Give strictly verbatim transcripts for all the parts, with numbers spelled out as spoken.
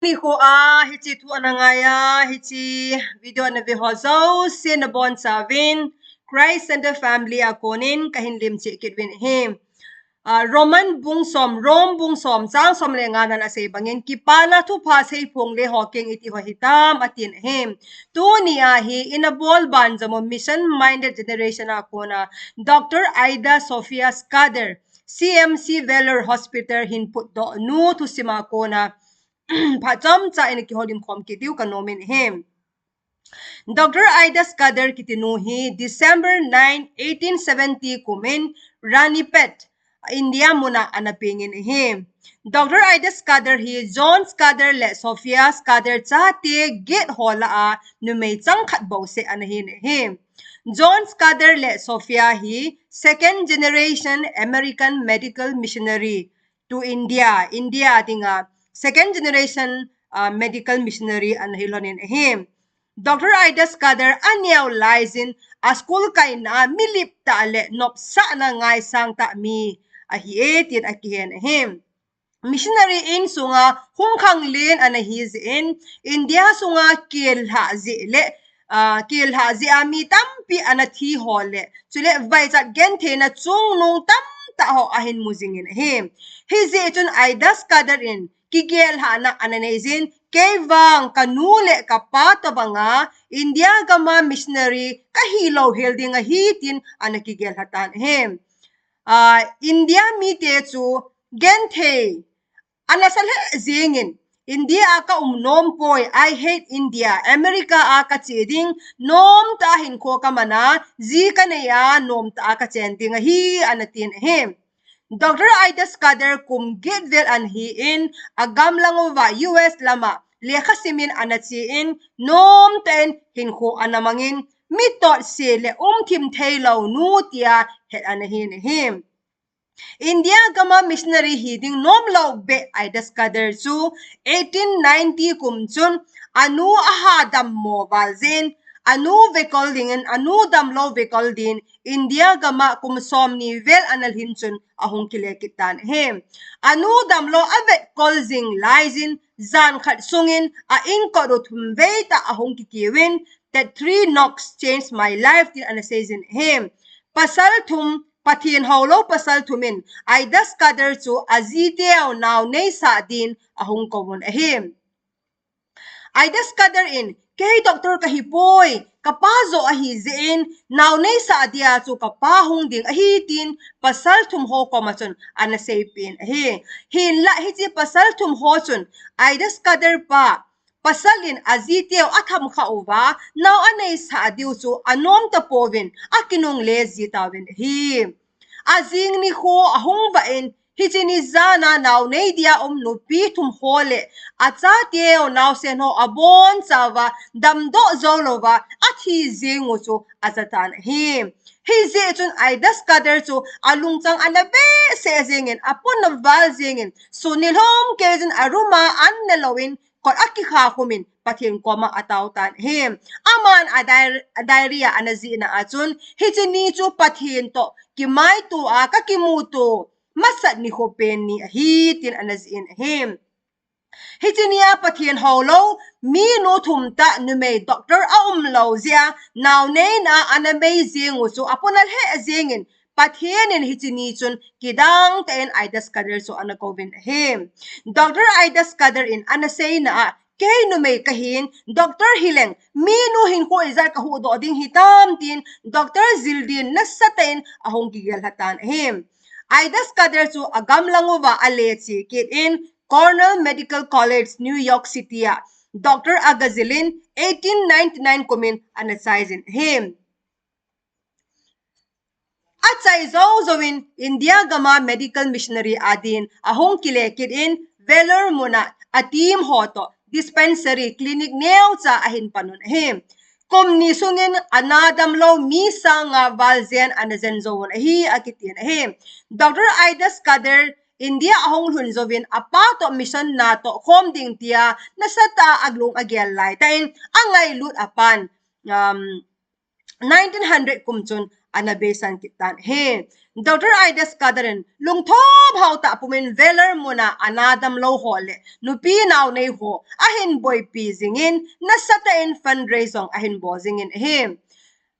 Nikho a hiche thu ana ngai a, hiche video ana ve ho jouse nabonchauvin Christ Center family a konin kahin lemcheh kit uvin ahi. Ah, Roman bung som, Rome bung som, chang som le nga nan asei bangin, kipana thupha seiphong le ho keng iti ho hitam atin ahi. Tuni a hi ina bol banjom u mission minded generation a kona Doctor Ida Sophia Scudder, C M C Valor Hospital hin putdoh nu thusim a kona phat chomcha in kihoulim khom kit diu kanom in ahi. Doctor Ida Scudder kiti nu hi December nine, eighteen seventy kum in Ranipet, India mun a ana peng in ahi. Doctor Ida Scudder hi John Scudder le Sophia Scudder chate get ho lah a numei changkhat bouseh ana hin ahi. John Scudder le Sophia hi second generation American medical missionary to India, India dinga second generation, ah, medical missionary ana hi lhonin ahi. Doctor Ida Scudder aneo laijin a school kaina a milip tah le nopsahna ngaisang tah mi ahi e tin akihen ahi. Missionary insunga hung khanglen ana hi jeh in India sunga kel lhah jeh le, ah, kel lhah jeh a mi tampi ana thi ho le, chule vaichat gentheina chungnung tamtah ho ahin mu jingin ahi. Hijeh chun Ida Scudder in kigel lhahna ana neijin, kei vang kanu le kapa tobanga India gama missionary kahi louhel ding ahi tin ana kigel lhatan ahi. Ah, India mite chu genthei ana sa lheh jingin, India a kaum nom poi, I hate India, America a kache ding nomtah a hinkho kaman a, ji kanei a nomtah a kachen ding ahi ana tin ahi. Doctor Ida Scudder kum get vel ana hi in, agamlang uva U S lama lekha simin ana che in, nomtah in hinkho ana mangin, mi totse le umthim theilou nu tia het ana hin ahi. India gama missionary hi ding nomlou beh Ida Scudder chu eighteen ninety kum chun anu aha dammo val jeh in, anu vekol dingin, anu damlou vekol din India gama kum somni vel ana lhin chun ahung kile kit tan ahi. Anu damlou avetkol jing laijin jan khat sungin a-inkot u thum veitah ahung kikiuvin, that three knocks changed my life tin ana seijin ahi. Pasal thum, Pathen houlou pasal thum in Ida Scudder chu ajiteu nao neisah din ahung kouvun ahi. Ida Scudder in, kei doctor kahi poi, kapa joh ahi jeh in, nao neisah dia chu kapa hung ding ahi tin pasal thum ho koma chun ana seipeh in ahi. Hinlah hiche pasal thum ho chun Ida Scudder pa, pasal in ajiteu atham khah uva, nao aneisah diu chu anom tapouvin, akinungle ji tauvin ahi. Ajing nikho ahung vah in, hiche ni jan a nao nei dia um nupi thum ho le achateu naosen ho abonchauva damdoh joulouva athi jing u chu ajatan ahi. Hijeh chun Ida Scudder chu alungchang ana behseh jingin, apon aval jingin, sun nilhum kei jin a room a an nelouvin kot akikha khumin Pathen koma atao tan ahi. Aman a diar-, a diary a ana jihna a chun, hiche ni chu Pathen toh kimaito a kakimuto masat nikho pen ni ahi tin ana jih in ahi. Hiche nia Pathen houlou minu thum tah numei doctor aumlou jeh a nao neina a ana mei jing u chu apon alheh jingin Pathen in hiche ni chun kidang tah in Ida Scudder chu ana kouvin ahi. Doctor Ida Scudder in ana seina a, kei numei kahin, doctor hileng, minu hinkho ijat kahuhdoh ding hitam tin, doctor jil din nasatah in ahung kigel lhatan ahi. Ida Scudder chu agamlang uva aleche kit in, Cornell Medical College, New York City a doctor agajil in eighteen ninety-nine kumin ana chaijin ahi. Achai jou jouvin India gama medical missionary adin ahung kile kit in Vellore muna a team ho toh dispensary clinic neocha ahin panun ahi. Kum ni sungin ana damlou mi sang nga val jen ana jen jouvun ahi akitin ahi. Doctor Ida Scudder India ahung lhun jouvin apa toh mission natoh khom ding tia nasatah a alung agel laitah in angailut apan, um, nineteen hundred kum chun ana beisan kit tan ahi. Doctor Idus Kader in lungthim hao tah pumin Vellore muna ana damlou ho le nupi naonei ho ahin boipi jingin, nasatah in fundraise jong ahin bol jingin ahi.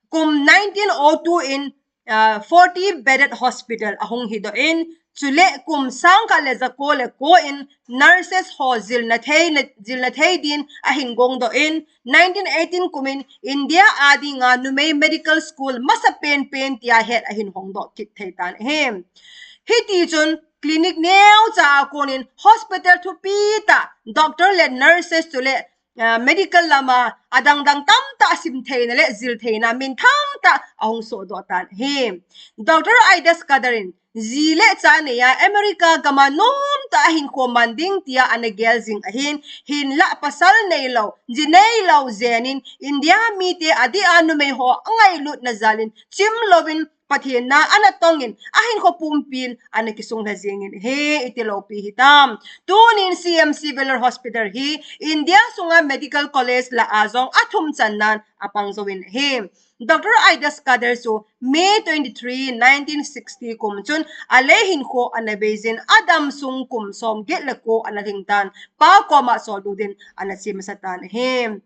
Kum nineteen oh two in, ah, forty bedded hospital ahung hidoh in, chule kum sangkhat le jako le ko in nurses ho jilna thei, jilna thei din ahin gongdoh in, nineteen eighteen kumin India a dinga numei medical school masa penpen tia het ahin hongdoh kit thei tan ahi. Hiti chun clinic neocha a konin hospital thupi tah, doctor le nurses chule, ah, medical lama adang dang tamtah sim theina le jil theina minthang tah ahung sohdoh tan ahi. Doctor Idus Kader in ji le cha neiya America gama nomtah a hinkho man ding tia ana gel jing ahin, hinlah pasal neilou, ji neilou jenin India mite adeh a numei ho angailutna jalin chimlouvin Pathen na ana tongin ahinkho pumpin ana kisung lha jingin ahi, iti loupi hitam. Tunin C M C Vellore Hospital hi India sunga medical college lah a jong athum channan apang jouvin ahi. Doctor Idus Kader chu May twenty-three, nineteen sixty kum chun alei hinkho ana beijin, adam sung kum somget le ko ana lhingtan, Pa koma sollut din ana che masa tan ahi.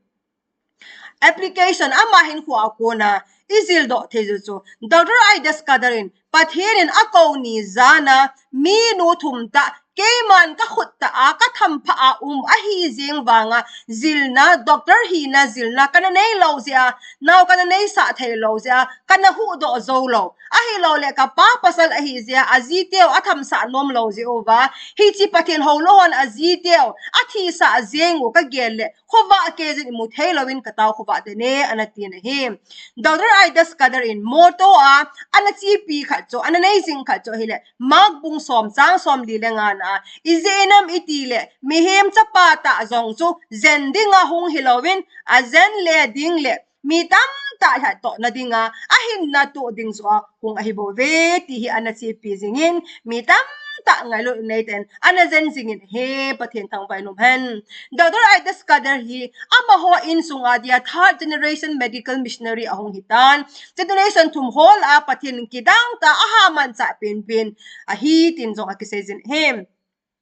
Application ama hinkho a kona ijildoh thei jeh chu Doctor Idus Kader in Pathen in akou ni jana minu thum tah keiman kakhut tah a katham pha a um ahi jeng vanga jilna, doctor hina jilna kana neilou jeh a, nao kana neisah theilou jeh a, kana huhdoh joulou. Ahilouleh kapa pasal ahi jeh a, ajiteu athamsah nomlou jeh uva, hiche Pathen houlou hon ajiteu athisah jeng u kagel le, khovah keijin imu theilouvin katao khovah tene, ana tin ahi. Doctor Idus Kader in motto a ana chepi khat chu, ana nei jing khat chu ahile, Mark bung som chang somli le ngana, ijeh inem itile, mihem chapa tah jong chu jen dinga hung hilouvin, ajen le ding le mi tamtah lhatdohna dinga ahinna toh ding joh a hung ahibouve, ti hi ana chepi jingin, mi tamtah ngailut neiten ana jen jingin ahi, Pathen thangvah in umhen. Doctor Idus Kader hi amaho insunga dia third generation medical missionary ahung hitan, generation thum ho lah a Pathen in kidang tah a ahamanchah penpen ahi tin jong akiseijin ahi.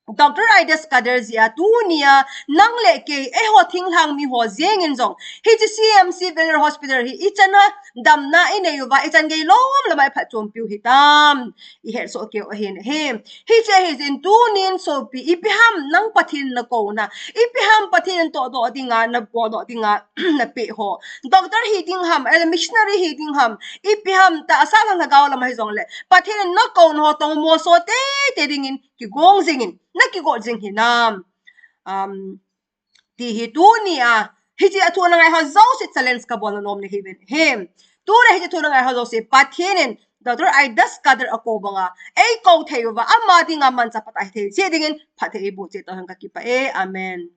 Doctor Idus Kader jeh a tunia nang le kei eiho thinglhang miho jengin jong hiche C M C Vellore Hospital hi ichan a damna inei uva, ichan gei lom lama iphatchompiu hitam, ihetsoh keu ahin ahi. Hiche hijeh in tunin sopi, ipi ham nang Pathen nakouna, ipi ham Pathen in tohdoh dinga, naboldoh dinga napeh ho, doctor hiding ham, missionary hiding ham, ipi ham tahsa lhagao lama hijongle Pathen in nakouna ho toh moso teitei dingin kigong jingin, nakigot jing hinam, ti hi tunia hiche a thu ana ngai ho jouse challenge kabolna nom nahiuvin ahi. Tuna hiche thu ana ngai ho jouse Pathen in Doctor Idus Kader akou banga eikou thei uva, ama dinga manchah patah hithei cheh dingin phatthei eiboh cheh tauhen, kakipah e. Amen.